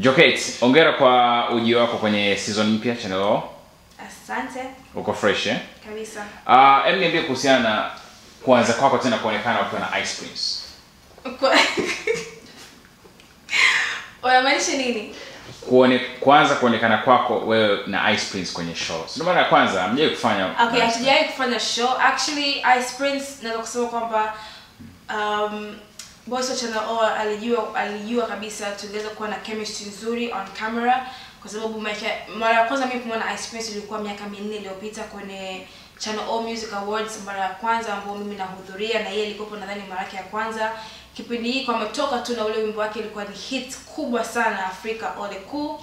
Jokate, hongera kwa ujio wako kwenye season mpya Channel O. Asante. Uko fresh eh? Kabisa. Hebu niambie kuhusiana na kuanza kwako tena kuonekana ukiwa na Ice Prince. Unamaanisha nini? Kuanza kuonekana kwako wewe na Ice Prince kwenye show. Sio mara ya kwanza hamjawahi kufanya. Okay, hatujawahi kufanya show. Actually Ice Prince naweza kusema kwamba boss wa Channel O alijua kabisa tuliweza kuwa na chemistry nzuri on camera, kwa sababu mara ya kwanza mimi kumuona Ice Prince ilikuwa miaka 4 iliyopita kwenye Channel O Music Awards, mara ya kwanza ambapo mimi nahudhuria na yeye alikuwa nadhani mara yake ya kwanza. Kipindi hiki ametoka tu na ule wimbo wake ilikuwa ni hit kubwa sana Afrika, Ole Cool,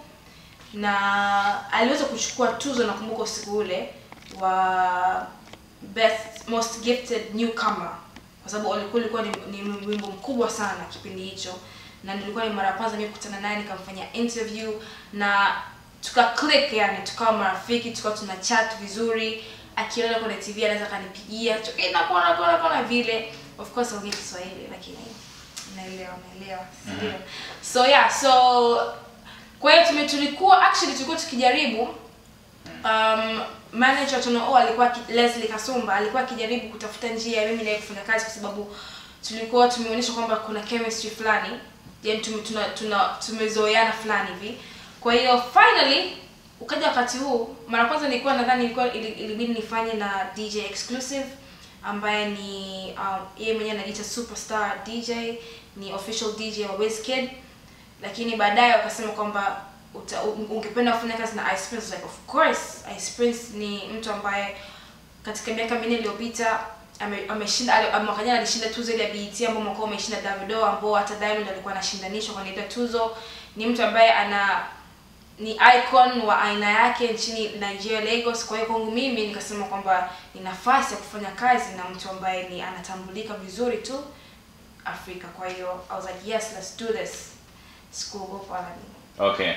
na aliweza kuchukua tuzo, nakumbuka usiku ule, wa best most gifted newcomer, kwa sababu Ole Cool ilikuwa ni wimbo mkubwa sana kipindi hicho, na nilikuwa ni mara ya kwanza mimi kukutana naye, nikamfanyia interview na tuka click, yani tukawa marafiki, tukawa tuna chat vizuri. Akiona kwenye TV anaweza kanipigia, na kuona vile. Of course ongea Kiswahili lakini naelewa. Ndio. So yeah, so kwa hiyo tulikuwa actually tulikuwa tukijaribu, manager wa Channel O alikuwa Leslie Kasumba alikuwa akijaribu kutafuta njia ya mimi na yeye kufanya kazi, kwa sababu tulikuwa tumeonyesha kwamba kuna chemistry fulani, yani tumezoeana fulani hivi. Kwa hiyo finally ukaja wakati huu, mara kwanza nilikuwa nadhani ilikuwa ilibidi nifanye na DJ Exclusive ambaye ni yeye mwenyewe anajiita superstar DJ, ni official DJ wa Wizkid, lakini baadaye wakasema kwamba ungependa kufanya kazi na Ice Prince. Like of course, Ice Prince ni mtu ambaye katika miaka minne iliyopita ameshinda, mwaka jana alishinda tuzo ile ya BET ambapo mwaka ameshinda Davido, ambao hata Diamond alikuwa anashindanishwa kwenye ile tuzo. Ni mtu ambaye ni icon wa aina yake nchini Nigeria, Lagos. Kwa hiyo kwangu mimi nikasema kwamba ni nafasi ya kufanya kazi na mtu ambaye ni anatambulika vizuri tu Afrika. Kwa hiyo I was like yes, let's do this. Sikuogopa wala nini. Okay.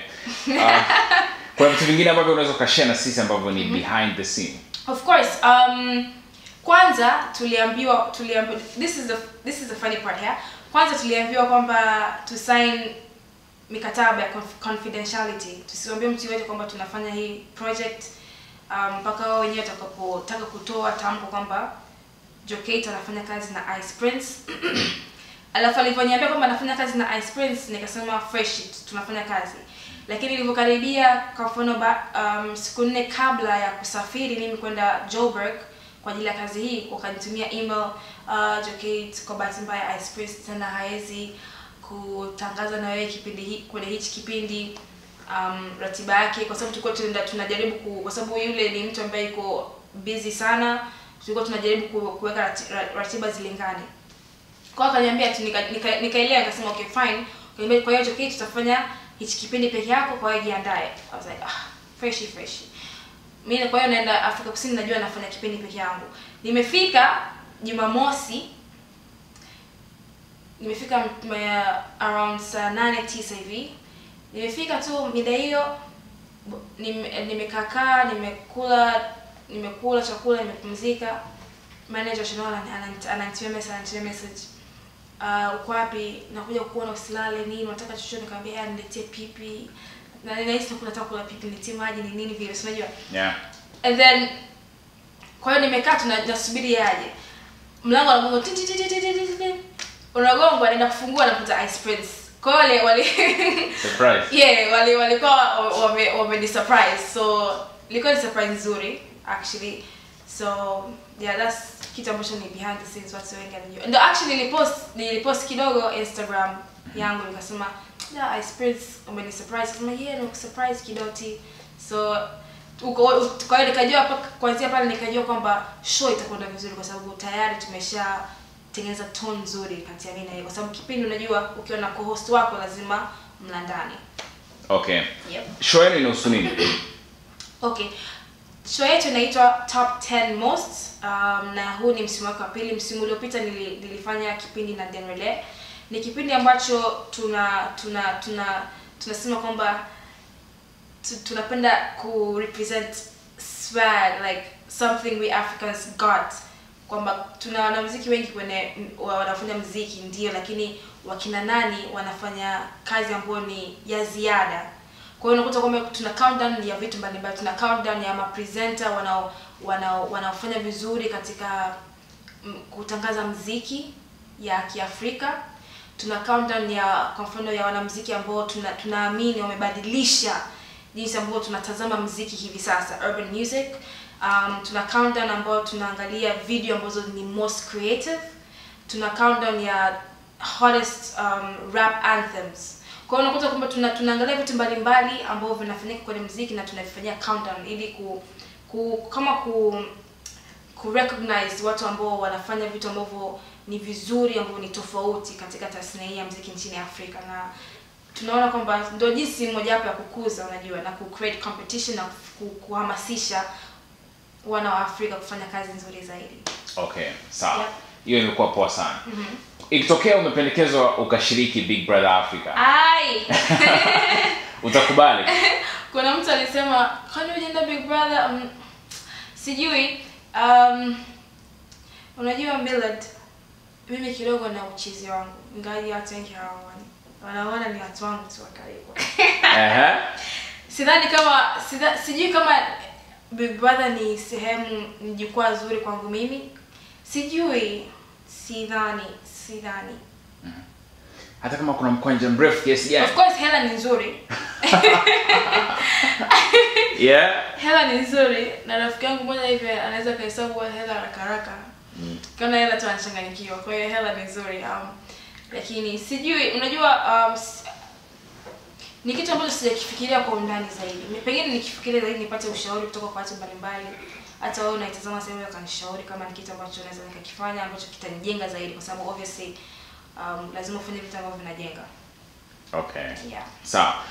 Kuna vitu vingine ambavyo unaweza kushare na sisi ambavyo ni behind the scene? Of course. Kwanza tuliambiwa this is the funny part here. Kwanza tuliambiwa kwamba to sign mikataba ya confidentiality, tusiwaambie mtu yeyote kwamba tunafanya hii project mpaka wao wenyewe watakapotaka kutoa tamko kwamba Jokate anafanya kazi na Ice Prince. Alafu aliponiambia kwamba anafanya kazi na Ice Prince nikasema fresh, tunafanya kazi. Lakini nilipokaribia kwa mfano siku 4 kabla ya kusafiri mimi kwenda Joburg kwa ajili ya kazi hii, wakanitumia email, Jokate, kwa bahati mbaya Ice Prince tena haezi kutangaza na wewe kipindi hiki, kwenye hichi kipindi, ratiba yake, kwa sababu tulikuwa tunajaribu kwa sababu yule ni mtu ambaye yuko busy sana, tulikuwa tunajaribu kuweka ratiba zilingane. Kwa akaniambia tu, nikaelewa, nikasema okay fine. Akaniambia kwa hiyo Jokate tutafanya hichi kipindi peke yako, kwa hiyo jiandae. I was like fresh. Mimi kwa hiyo naenda Afrika Kusini, najua nafanya kipindi peke yangu. Nimefika Jumamosi, nimefika around saa 8-9 hivi. Nimefika tu mida hiyo, nimekaa, nimekula chakula, nimepumzika. Manager Channel ananitumia message. Uko wapi? Nakuja kukuona, usilale nini? Unataka chochote? Nikamwambia niletee pipi. Na ninahisi nataka kula pipi, niletee maji ni nini vile, si unajua? Yeah. And then kwa hiyo nimekaa tunasubiri aje. Mlango unagonga ti ti ti ti ti. Unagongwa, naenda kufungua na kuta Ice Prince. Kwa hiyo wale surprise. Yeah, walikuwa wame surprise. So ilikuwa ni surprise nzuri actually. So yeah, that's kitu ambacho ni behind the scenes watu wengi wanajua. And actually nilipost kidogo Instagram yangu nikasema yeah, Ice Prince umeni surprise. Kama yeah, ni surprise kidoti. So kwa hiyo nikajua kuanzia pale nikajua kwamba show itakwenda vizuri, kwa sababu tayari tumesha tengeneza tone nzuri kati ya mimi na yeye, kwa sababu kipindi unajua ukiwa na co-host wako lazima mlandane. Okay. Yep. Show yenu inahusu nini? Okay. Show yetu inaitwa Top 10 Most, na huu ni msimu wake wa pili. Msimu uliopita nilifanya kipindi na Denrele. Ni kipindi ambacho tunasema kwamba tunapenda ku represent swag, like something we Africans got. Kwamba tuna wanamuziki wengi kwenye wanafanya muziki ndio, lakini wakina nani wanafanya kazi ambayo ni ya ziada. Kwa hiyo unakuta kwamba tuna countdown ya vitu mbalimbali, tuna countdown ya ma-presenter wanaofanya vizuri katika kutangaza mziki ya Kiafrika. Tuna countdown ya kwa mfano ya wanamuziki ambao tunaamini wamebadilisha jinsi ambavyo tunatazama mziki hivi sasa, urban music. Tuna countdown ambao tunaangalia video ambazo ni most creative. Tuna countdown ya hottest rap anthems. Kwa hiyo unakuta kwamba tunaangalia vitu mbalimbali ambavyo vinafanyika kwenye muziki na tunavifanyia countdown ili ku recognize watu ambao wanafanya vitu ambavyo ni vizuri, ambavyo ni tofauti katika tasnia hii ya muziki nchini Afrika. Na tunaona kwamba ndio jinsi mojawapo ya kukuza, unajua, na ku create competition na kuhamasisha wana wa Afrika kufanya kazi nzuri zaidi. Okay, sawa. Hiyo imekuwa poa sana. Ikitokea umependekezwa ukashiriki Big Brother Africa. Ai. Utakubali? Kuna mtu alisema, "Kwani hujaenda Big Brother?" Sijui. Unajua Millard, mimi kidogo na uchizi wangu. Ingawa watu wengi hawaoni. Wanaona ni watu wangu tu wa karibu. Sidhani kama sijui kama Big Brother ni sehemu, ni jukwaa zuri kwangu mimi. Sijui, sidhani. Hata kama kuna mkwanja mrefu kiasi gani. Of course hela ni nzuri. Yeah. Hela ni nzuri, na rafiki yangu mmoja hivi anaweza kuhesabu hela haraka haraka. Kana hela tu anachanganyikiwa. Kwa hiyo hela ni nzuri. Lakini sijui, unajua ni kitu ambacho sijakifikiria kwa undani zaidi. Pengine nikifikiria zaidi nipate ushauri kutoka kwa watu mbalimbali. Hata wewe unaitazama sehemu ya kanishauri kama ni kitu ambacho naweza nikakifanya ambacho kitanijenga zaidi, kwa sababu obviously lazima ufanye vitu ambavyo vinajenga. Okay. Yeah. Sawa.